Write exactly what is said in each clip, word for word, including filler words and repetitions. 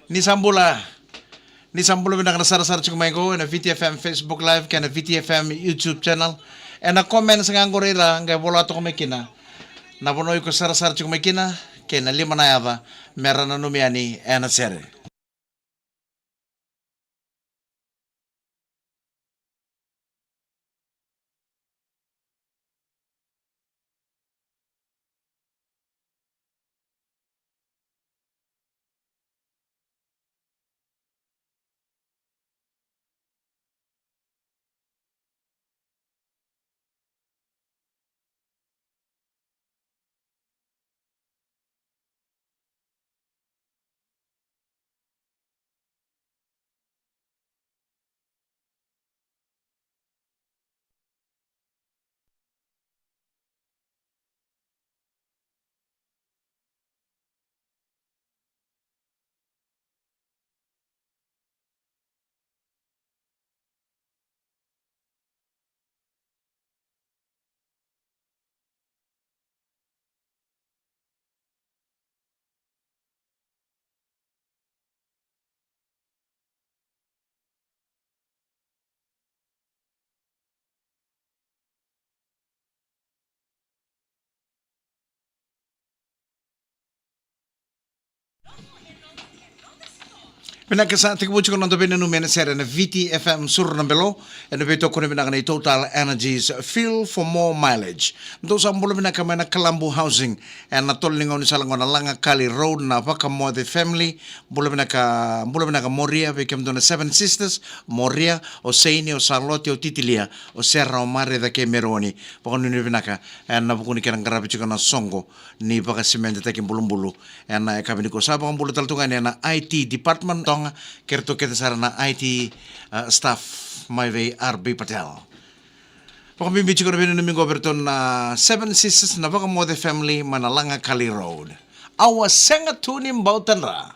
Ni sa bula. Ni sa bula vinaka na sarasara tiko mai qo ena V T F M Facebook Live kei na V T F M YouTube channel. Ena comments ga qori ira qai vola toka mai kina na vanua iko sarasara tiko mai kina kei na lima na yaca me ra nanumi yani ena sere. Vinaka, sa tekivu tiko na noda veinanumi ena sere ena V T F M Suru na Belo, ena veitokoni vinaka nei Total Energies, fuel for more mileage. Dou sa bula vinaka mai na Kalabu Housing, ena tolo ni gaunisala qo na Lagakali Road, na Vakamoce family. Bula vinaka, bula vinaka Moria, vei kemudou na Seven Sisters, Moria, o Seini, o Salote, o Titilia, o Sera, o Mareca kei Meroni. Vakanuinui vinaka ena vuku ni kena qaravi tiko na soqo ni vakasimedetaki bulubulu ena yakavi nikua. Sa vakabula tale tu ga yani ena I T department toga, kei ratou kece sara na I T, uh, staff mai vei R B Patel. Vakabibi tiko na veinanumi qo vei ratou na Seven Sisters, na Vakamoce family mai na Lagakali Road. Au a sega tu ni bau tadra.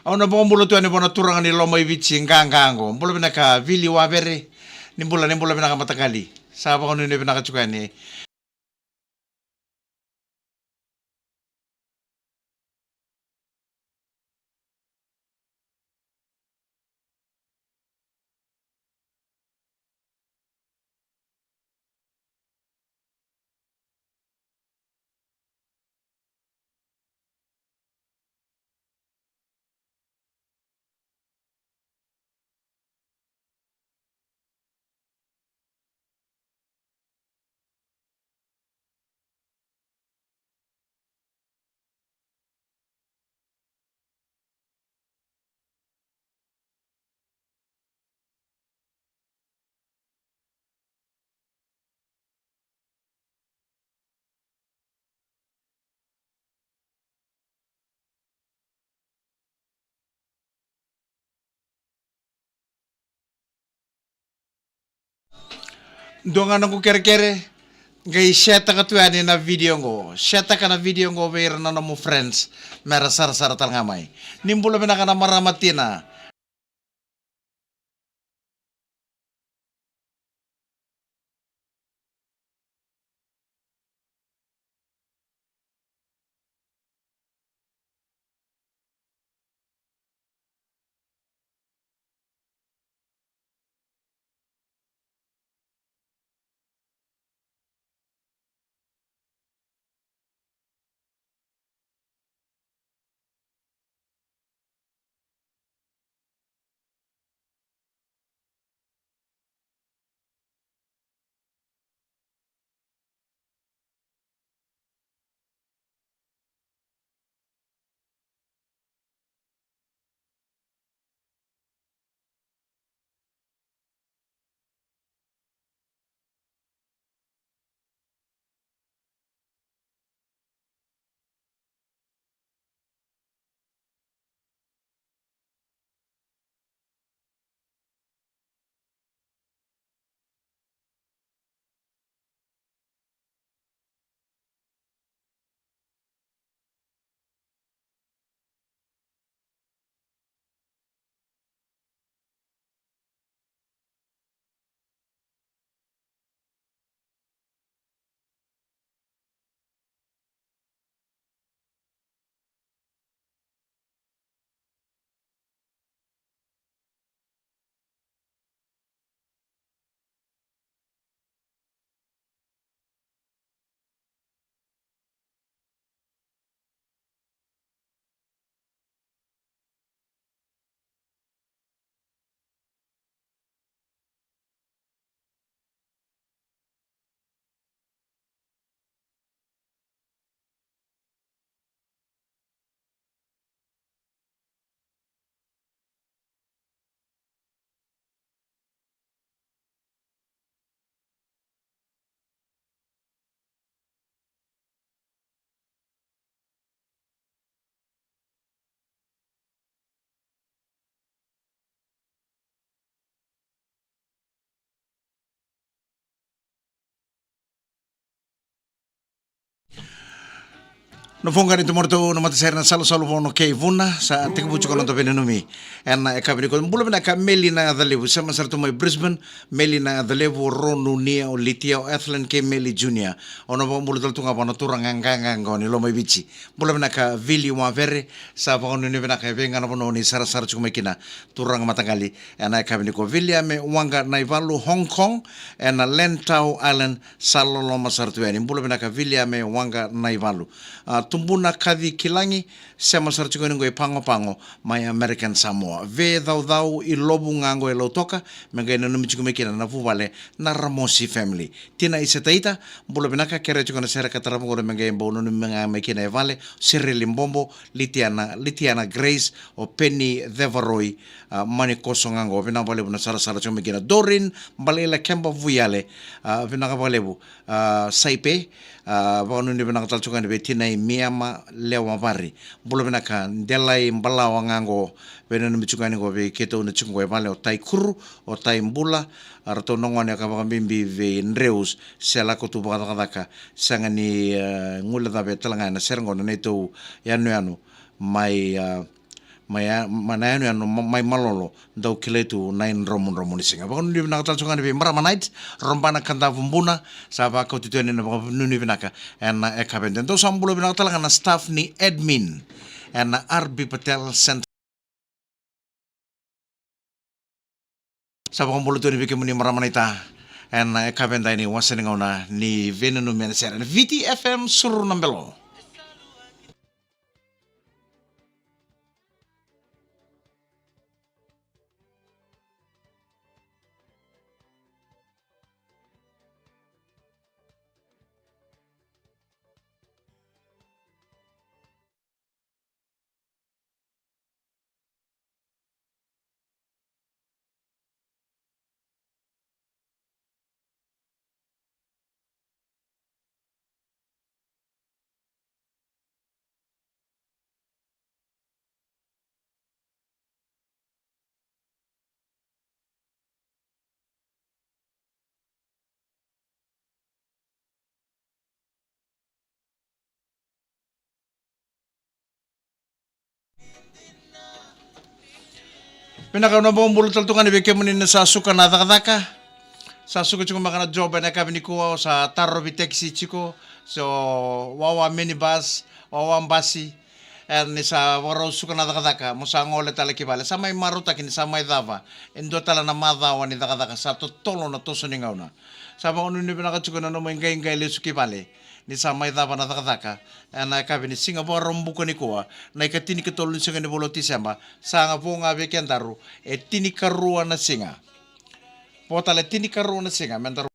Au na vakabula tu yani vua na turaga ni Lomaiviti qaqa qo. Bula vinaka Vili Wavere. Ni bula, ni bula vinaka mataqali. Sa vakanuinui vinaka tiko yani. Dua ga noqu kerekere, qai share-taka tu yani na video qo. Share-taka na video qo vei ira na nomu friends, mera sarasara tale ga mai. Ni bula vinaka na marama tina. Na voqa ni tomorrow na matasere na Salusalu Vono kei Vuna, sa tekivu tiko na noda veinanumi. Ena e kavi ni ko bula vinaka Meli na Yacalevu, sema sara tu mai Brisbane, Meli na Yacalevu, Ronu, Nia, o Litia, o Ethlen kei Meli Junior. O na vakabula tale tu ga vua na turaga qaqaqa qo ni Lomaiviti. Bula vinaka Vili Wavere, sa vakanuinui vinaka e vei ga na vanua ni sarasara tiko mai kina. Turaga mataqali, ena e kavi ni ko Viliame Waqa Naivalu, Hong Kong, ena Lantau Island, sa loloma sara tu yani. Bula vinaka Viliame Waqa Naivalu. A, Tubuna Kaci Kilagi, sema sara tiko yani qo i Pago Pago, mai American Samoa. Vecaucau i Lovu ga qo e Lautoka, me qai nanumi tiko mai kina na vuvale na Ramosi family. Tina Isetaita, bula vinaka, kerea tiko na sere ka tarava qo me qai bau nanumi ga mai kina e vale, Sereli Bobo, Litiana, Litiana Grace, o Penny Cevaroi, a, Mani Koso ga qo, vinaka vakalevu na sarasara tiko mai kina. Doreen Balaila Keba Vuiale, a, vinaka vakalevu, a, Saipe, a, vakanuinui vinaka tale tiko yani vei tinai Miama Lewavari. Bula vinaka, Delai Balawa ga qo, veinanumi tiko yani qo vei keitou na tiko qo e vale o Tai Kuru, o Tai Bula, a, ratou na gone ka vakabibi vei Dreus, se lako tu vakacakacaka, sega ni, a, guilecava tale ga ena sere qo na neitou yanuyanu, mai, a, mai, a, ma na yanuyanu, ma, mai Malolo, dau kilai tu na idromudromu ni siga. Vakanuinui vinaka tale tiko ga yani vei Marama Night, Robana Kadavu Buna, sa vakauti tu yani na vakanuinui vinaka, ena e kavi ni dou sa bula vinaka tale ga na staff ni admin, ena R B Patel Center. Sa vakabula tu yani vei kemuni Marama Night, ena e kavi ni dai ni wasa ni gauna ni veinanumi ena sere. Viti F M Suru na Belo. Vinaka, au na vakabula tale tu ga yani vei kemuni na sa suka na cakacaka. Sa suka tiko beka na job ena yakavi nikua, o sa tarovi taxi tiko, so wawa minibus, wawa basi. E, ni sa vakarau suka na cakacaka, mo sa gole tale ki vale. Sa mai marautaki ni sa mai cava e dua tale na macawa ni cakacaka, sa totolo na toso ni gauna. Sa vakanuinui vinaka tiko na nomu iqaiqai lesu ki vale ni sa mai cava na cakacaka. Ena yakavi ni siga Vakaraubuka nikua, na ikatinikatolu ni siga ni vula o Tiseba, sa ga vo ga vei kedaru e tinikarua na siga. Vo tale e tinikarua na siga me daru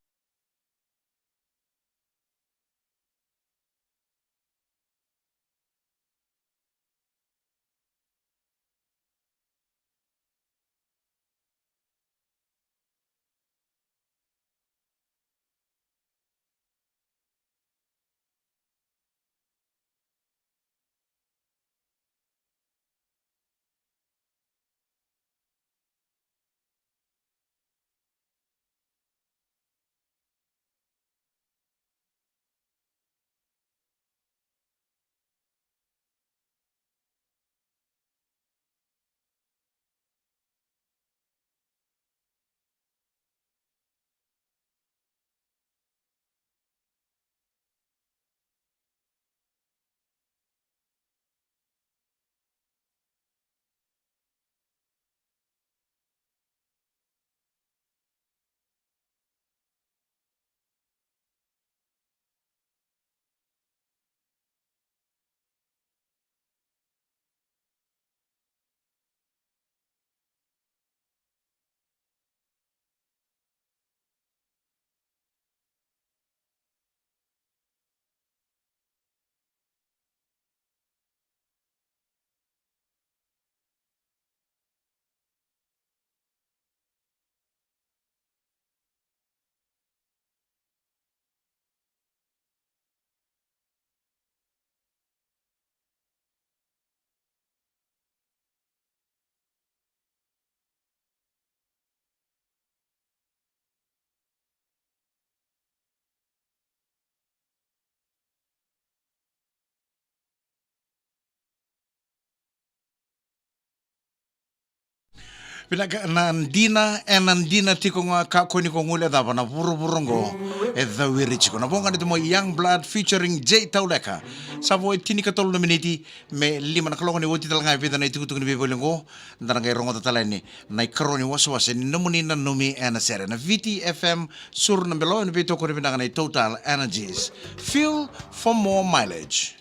Vinaka na dina, e na dina tiko ga, kakua ni ko guilecava na vuravura oqo e cawiri tiko. Na voqa ni tumo Young Blood featuring Jay Tauleka. Sa vo e tinikatolu na miniti me lima na kaloko, ni oti tale ga e vica na itukutuku ni veivoli oqo. Da na qai rogoca tale yani na ikarua ni wasewase ni nomuni nanumi e na sere na Viti F M, suru na belo, e na veitokoni vinaka na i Total Energies. Fuel for more mileage.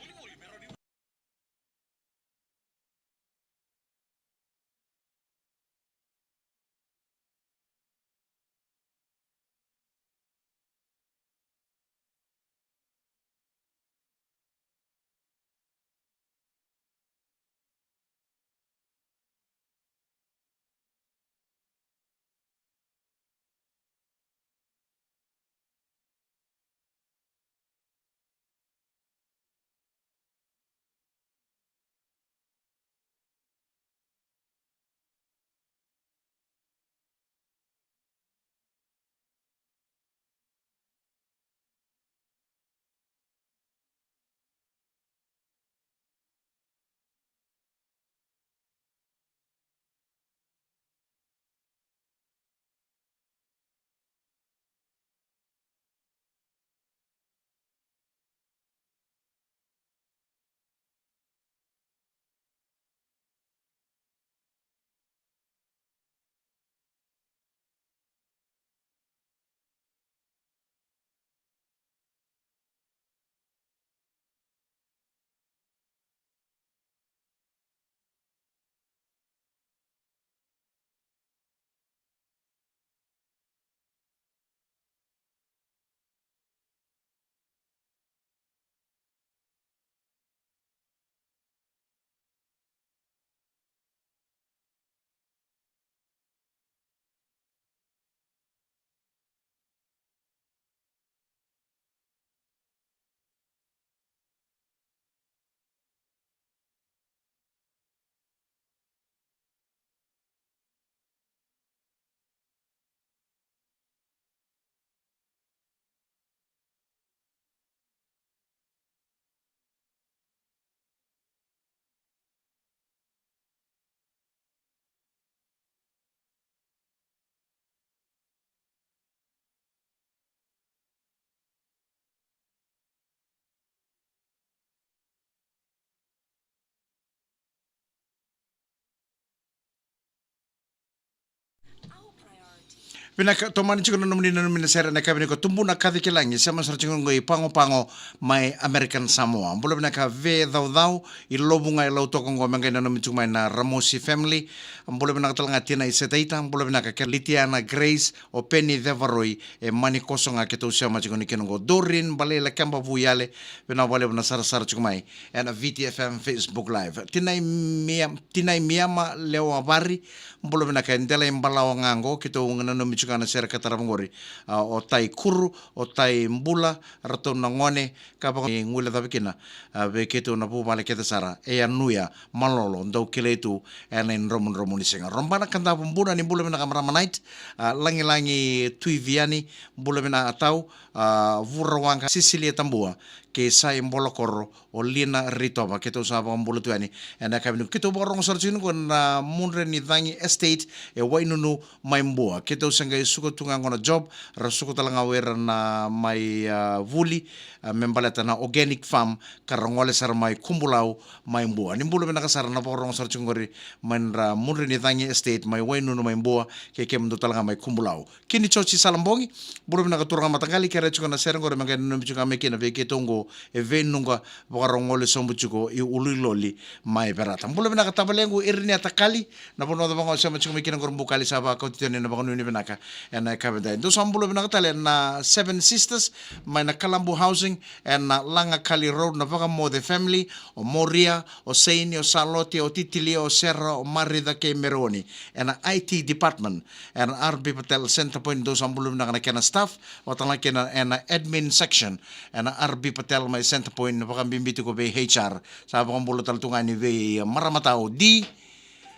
Vinaka, tomani tiko na nomuni nanumi na sere na kavini ko Tubuna Kaci Kilagi, sema sara tiko qo i Pago Pago mai American Samoa. Bula vinaka Vecaucau, i Lovuga e Lautoka qo, me qai nanumi tiko mai na Ramosi family. Bula vinaka tale ga Tina i Setaita, bula vinaka ke Litiana Grace, o Penny Cevaroi, e Manikoso ga keitou sema tiko ni kina qo. Doreen Baleila Keba Vuiale, vinaka vakalevu na sarasara tiko mai e na Viti F M Facebook Live. Tinai Mia-, Tinai Miama Lewavari, bula vinaka e Dela i Balawa ga qo, keitou nanumi tiko ga na sere ka tarava qori. A, o Tai Kuru, o Tai Bula, ratou na gone, ka vaka ni guilecava kina, a, vei keitou na vuvale kece sara, e Yanuya, Malolo, dau kilai tu e na idromudromo ni siga. Robana Kadavu Buna, ni bula vinaka marama Night, a, Lagilagi Tuiviani, bula vinaka tau, a, Vurawaqa, Sisilia Tabua, kei Sai Bolokoro, o Lina Ritova, keitou sa vakabula tu yani e na kavini. Keitou vakarogo sara tiko ni qo na Mudrenicagi Estate e Wainunu mai Bua. Keitou se qai suka tu ga qo na job, ra suka tale ga o ira na mai, a, vuli, a, me baleta na organic farm, ka ra gole sara mai Kubulau mai Bua. Ni bula vinaka sara na vakarogo sara tiko qori mai na Mudrenicagi Estate mai Wainunu mai Bua, kei kemudou tale ga mai Kubulau. Kini Joji Salabogi, bula vinaka turaga mataqali, kerea tiko na sere qori me qai nanumi tiko ga mai kina vei keitou qo e Veinuqa, vakarau gole sobu tiko i Uluiloli mai Verata. Bula vinaka tavalequ Irinia Takali, na vanua cava ga o sema tiko mai kina qori Bukali, sa vakauti tu yani na vakanuinui vinaka e na yakavi dai. Dou sa bula vinaka tale na Seven Sisters mai na Kalabu Housing e na Lagakali Road, na Vakamoce family, o Moria, o Seini, o Salote, o Titilia, o Sera, o Marica kei Mereoni e na I T department e na R B Patel Center Point. Dou sa bula vinaka na kena staff, vata ga kina e na admin section e na R B Patel mai Center Point, vakabibi tiko vei H R. Sa vakabula tale tu ga yani vei marama tau Di,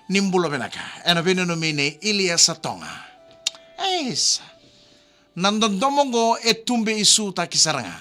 ni bula vinaka e na veinanumi nei Ilia Satoga. Eisa. Na dodomo qo e tube i sutaki sara ga.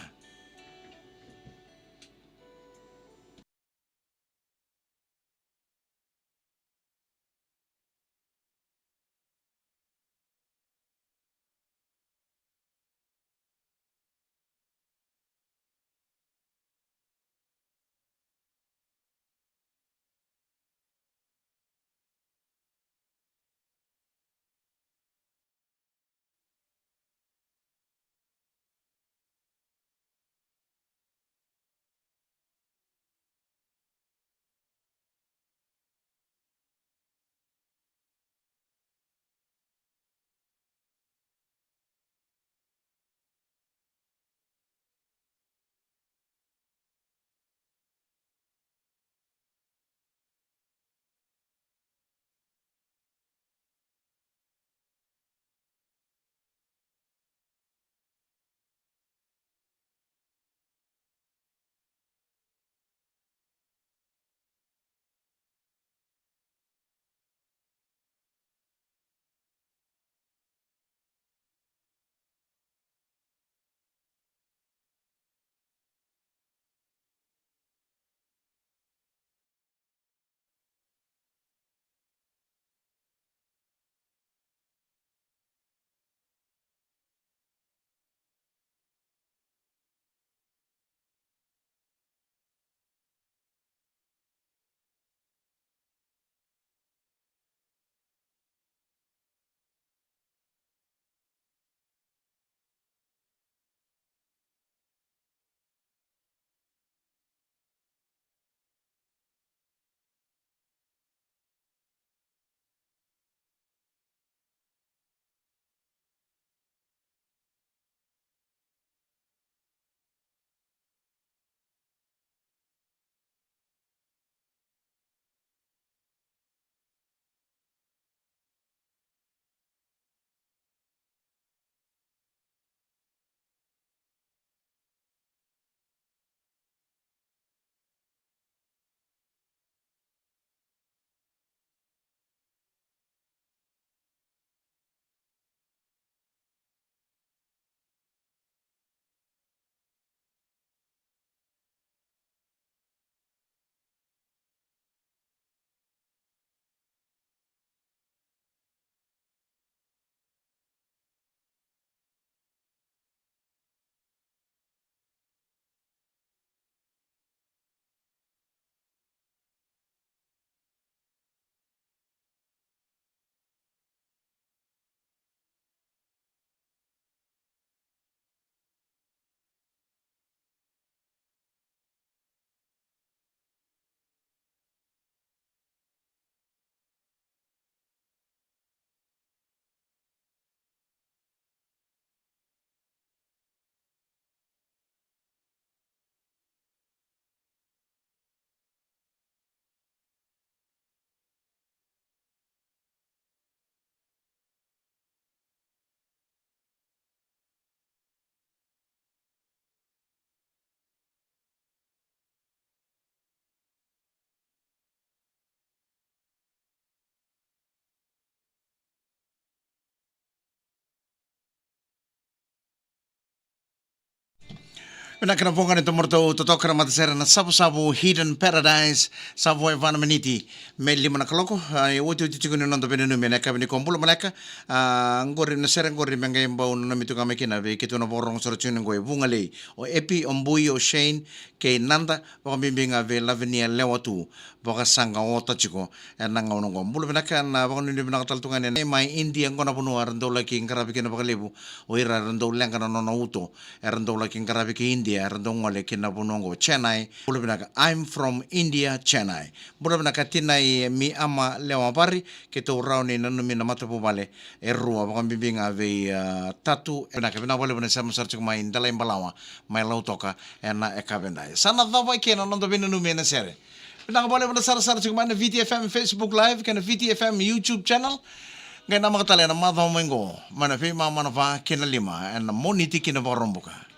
Vinaka na voqa ni tomoratou totoka na matasere na Savusavu Hidden Paradise. Sa vo e va na miniti me lima na kaloko. A, e otioti tiko ni noda veinanumi ena yakavi nikua. Bula vinaka. A, qori na sere qori me qai bau nanumi tu ga mai kina vei keitou na vakarorogo sara tiko ni qo e Vugalei, o Epi, o Bui, o Shane kei Nada, vakabibi ga vei Lavinia Lewatu Vakasaqaota tiko ena gauna qo. Bula vinaka, na vakanuinui vinaka tale tu ga yani mai India, qo na vanua era dau laki qaravi kina vakalevu o ira era dau leqa na nona uto, era dau laki qaravi ki India, era dau gole ki na vanua qo, Chennai. Bula vinaka, I'm from India, Chennai. Bula vinaka tinai Miama Lewavari, keitou rawa ni nanumi na matavuvale e rua, vakabibi ga vei, a, Tatu. Vinaka, vinaka vakalevu na sema sara tiko mai Delaibalawa, mai Lautoka, ena yakavi edai. Sa na cava eke na noda veinanumi ena sere. Vinaka vakalevu na sarasara tiko mai na V T F M Facebook Live kei na V T F M YouTube channel. Qai namaka tale ena macawa mai qo mai na veimama na va kei na lima ena Moniti ki na Vakaraubuka.